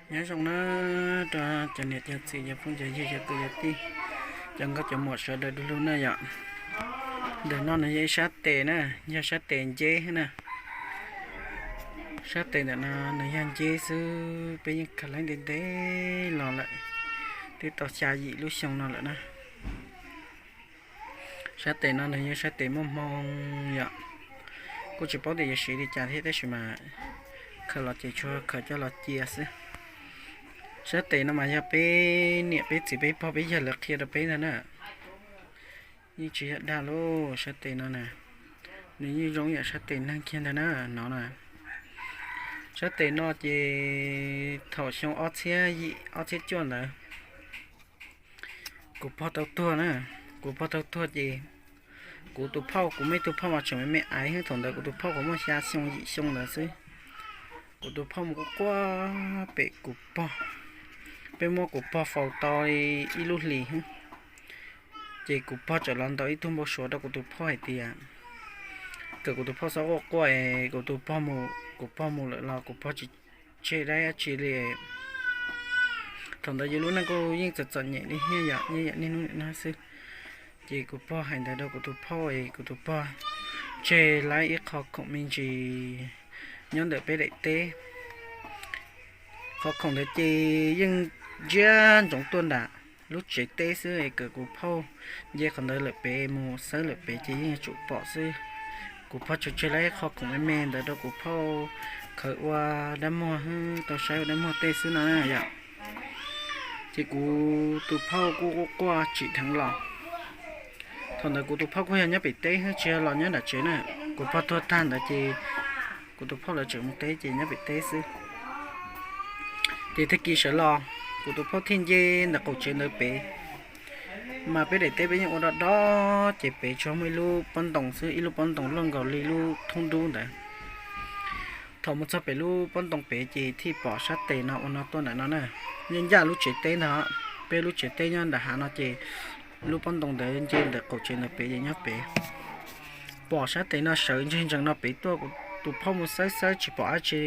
Nyob zoo na rau cov niam cov txiv cov phooj cov ywg cov kwv cov tij, cov nkauj cov muam sawv daws du lug na yom. Ntawm no nws yog ib sab tes na, yog sab tes nceb na. Sab tes ntawm no nws yog nceb xwb, peb yeej khaws laib ntev ntev los lawm, twb tau xya yim lub xyoo no lawm na. Sab tes no nws yog sab tes muaj hmoo yom. Kuj tsis paub tias yuav siv li cas thiab tab sis mas khaws los ces tsuas khaws coj los cia xwb. Sab tes no mas yog peb niam peb txiv peb pog peb yawg lawv qhia rau peb ntag na. Yeej tsis yog dag lauj, sab tes no na, nws yeej zoo yam sab tes neeg kiag ntag na no na. Sab tes no ces thaum xyoo ob txhiab yim ob txhiab cuaj ntawd kuv pog tau tuag na. Kuv pog tau tuag ces kuv tus phauj, kuv muaj ib tug phauj mas tseem me me aiv, thaum ntawd kuv tus phauj qhuav muaj xya xyoo yim xyoo ntawd xwb. Kuv tus phauj mus quaj quaj pem kuv pog, peb muab kuv pog faus tau ib lub hlis xwb. Ces kuv pog txawm los ntaus ib tug npau suav rau kuv tus phauj hais tias kom kuv tus phauj txhob quaj quaj es kuv tus pog mus, kuv pog mus lawm los kuv pog tsis tseg dab tsi li. Thaum ntawd yus lub neej kuj yeej txom txom nyem li thiab yom, yeej yam niaj hnub nim no xwb. Ces kuv pog hais ntawd rau kuv tus phauj es kuv tus pog tseg laib ib qho khoom me ntsis nyob ntawm peb daim teb. Qhov khoom ntawd ces yeej ntsia ntsoov tuaj nram lub tsev teb xwb es kom kuv phauj nce qhov ntawd lawm pem mus xawb lawm pem ces yeej yuav tsum pom xwb. Kuv pog tsuas tseg laib qho khoom me me ntawd rau kuv phauj khawv ua dab muag, tau saib ua dab muag tej xwb no yom. Ces kuv tus phauj kuj quaj quaj tsim dheev los. Thaum ntawd kuv tus phauj kuj yog nyob pem teb, tsis yog los nyob nram tsev na. Kuv pog tuag tag ntawd ces kuv tus phauj lawv tseem mus teb ces nyob pem teb xwb. Ces tag kis sawv los, kuv tus phauj thiaj nce ntawm qaum tsev ntawd pem. Mas peb daim teb peb yeej ua do do, ces pem tsuas muaj ib lub pob ntoos xwb, ib lub pob ntoos luaj nkaus li lub thoob dub ntawd. Thaum mus txog pem lub pob ntoos pem ces thiaj pom sab tes no ua no tuaj ntawm no na. Yeej ncaj lub tsev teb ntag, peb lub tsev teb nyob nram hav no ces lub pob ntoos ntawd nce ntawm qaum tsev ntawd pem ces nyob pem. Pom sab tes no sawv ntseg ntsees no pem tuaj, kuv tus phauj mus xawb xawb tsis pom dab tsi,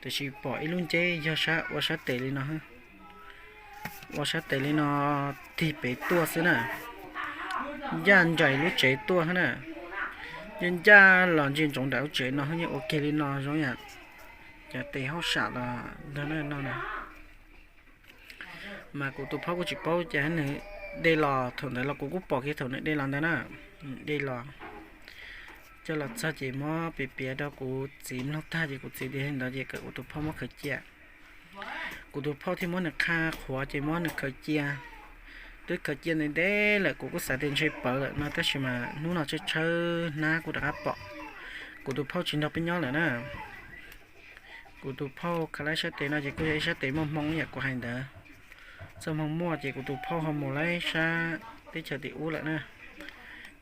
tiam sis pom ib lub nceb yog sab ua sab tes li no, ua sab tes li no tig pem tuaj xwb na. Ncaj nraim lub tsev tuaj na, yeej ncaj los ntsia ntsoov nram lub tsev no yeej ua kiag li no zoo yam cov tes hauj sam los ntag no na. Mas kuv tus phauj kuj tsis paub cas nws de los, thaum ntawd los kuv kuj pom kiag thaum nws de los ntag na. De los, coj los txog ces muab piav piav rau kuv txiv mloog tag ces kuv txiv tias li ntawd ces kom kuv tus phauj muab khaws cia. Kuv tus phauj thiaj muab nws qha qhuav ces muab nws khaws cia. Twb khaws cia ntev ntev lawm kuv kuj xav tias ntshe pawv lawm no tab sis mas hnub no tshawb tshawb hnab kuj rov qab pom. Kuv tus phauj tsis nrog peb nyob lawm na. Kuv tus phauj khaws laib sab tes no ces kuj yog ib sab tes muaj hmoo ib yam kuv hais ntawd. Txoj hmoo muaj ces kuv tus phauj ho mus laib sab teb chaws tim ub lawm na.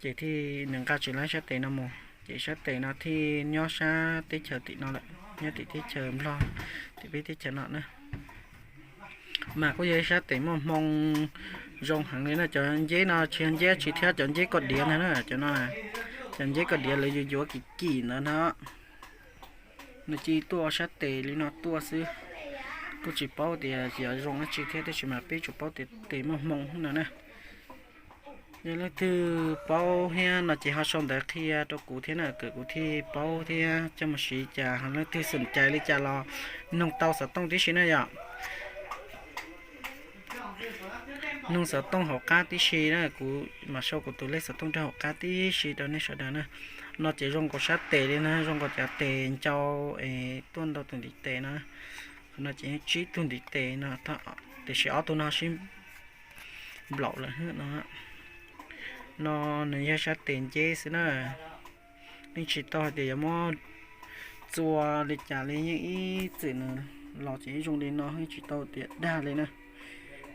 Ces thiaj nws nqa tsis laib sab tes no mus ces sab tes no thiaj nyob sab teb chaws tim no lawm, nyob tim teb chaws Nplog, tim peb teb chaws no na. Mas kuj yog ib sab tes muaj hmoo zoo heev li na. Cov nceb no tsis yog nceb tsis thiab, cov nceb koj diav ntag na, cov no, cov nceb koj diav lawv yuav yuav kim kim ntawd na. Nws cia tuaj sab tes li no tuaj xwb. Kuj tsis paub tias yuav zoo dab tsi thiab tab sis mas peb tsuas paub tias tes muaj hmoo no na. Yog leej twg paub thiab no ces ho sau ntawv qhia rau kuv thiab na, kom kuv thiaj paub thiab coj mus siv cas. Ho leej twg xom cai li cas los nug tau xov tooj tib si na yom. Nug xov tooj hauv qab tib si na, kuv mam sau kuv tus lej xov tooj rau hauv qab tib si rau nej sawv daws na. No ces zoo nkaus sab tes li na, zoo nkaus cov tes ncau es tuaj ntau tus ntiv tes na. Qhov no ces yeej tsib tug ntiv tes no, tiam sis ob tug no sib nplaum lawm no. No nws yog sab tes nceb xwb na. Yeej tsis tau hais tias yuav muab txua li cas li, yeej ib txwm nws los ces yeej zoo li no, yeej tsis tau tias dag li na.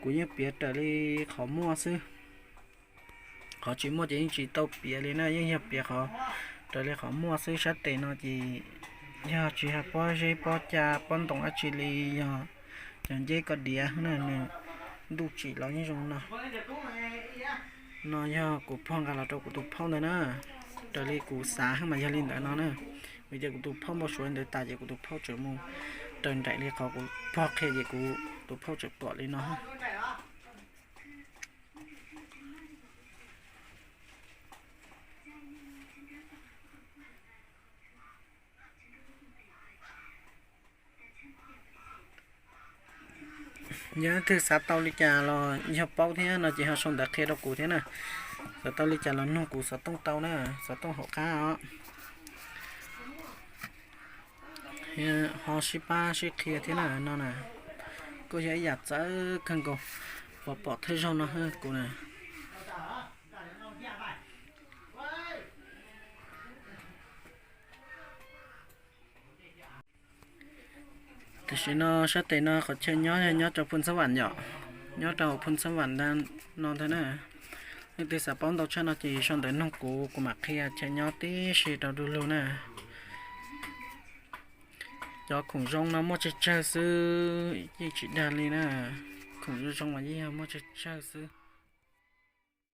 Kuv yeej piav raws li qhov muaj xwb. Qhov tsis muaj ces yeej tsis tau piav li na, yeej yog piav qhov, raws li qhov muaj xwb. Sab tes no ces yog tsis yog pob zeb pob ca pob ntoo dab tsi li, yog cov nceb koj diav na, nws ntuj tsim los yeej zoo no. No yog kuv pog nqa los rau kuv tus phauj ntawd na. Raws li kuv xav mas yog li ntawd no na. Vim tias kuv tus phauj npau suav ntawd tas ces kuv tus phauj tseem mus Raws nraim li qhov kuv pog qhia ces kuv tus phauj tseem pom li no. Yog leej twg xav tau li cas los yog paub thiab no ces ho sau ntawv qhia rau kuv thiab na. Xav tau li cas los nug kuv xov tooj tau na, xov tooj hauv qab os. Ho sib pab sib qhia thiab na no na. Kuj yog ib yam txawv kawg nkaus uas pom thawj zaug no kuv na. Tam sim no sab tes no qhov chaw nyob yog nyob rau Phu Xab Vam yom, nyob rau Phu Xab Vam no ntag na. Leej twg xav paub ntau tshaj no ces sau ntawv nug kuv, kuv mam qhia chaw nyob tib si rau du lug na. Cov khoom zoo no muaj tsawg tsawg xwb, yeej tsis dag li na. Khoom zoo zoo mas yeej yog muaj tsawg tsawg xwb.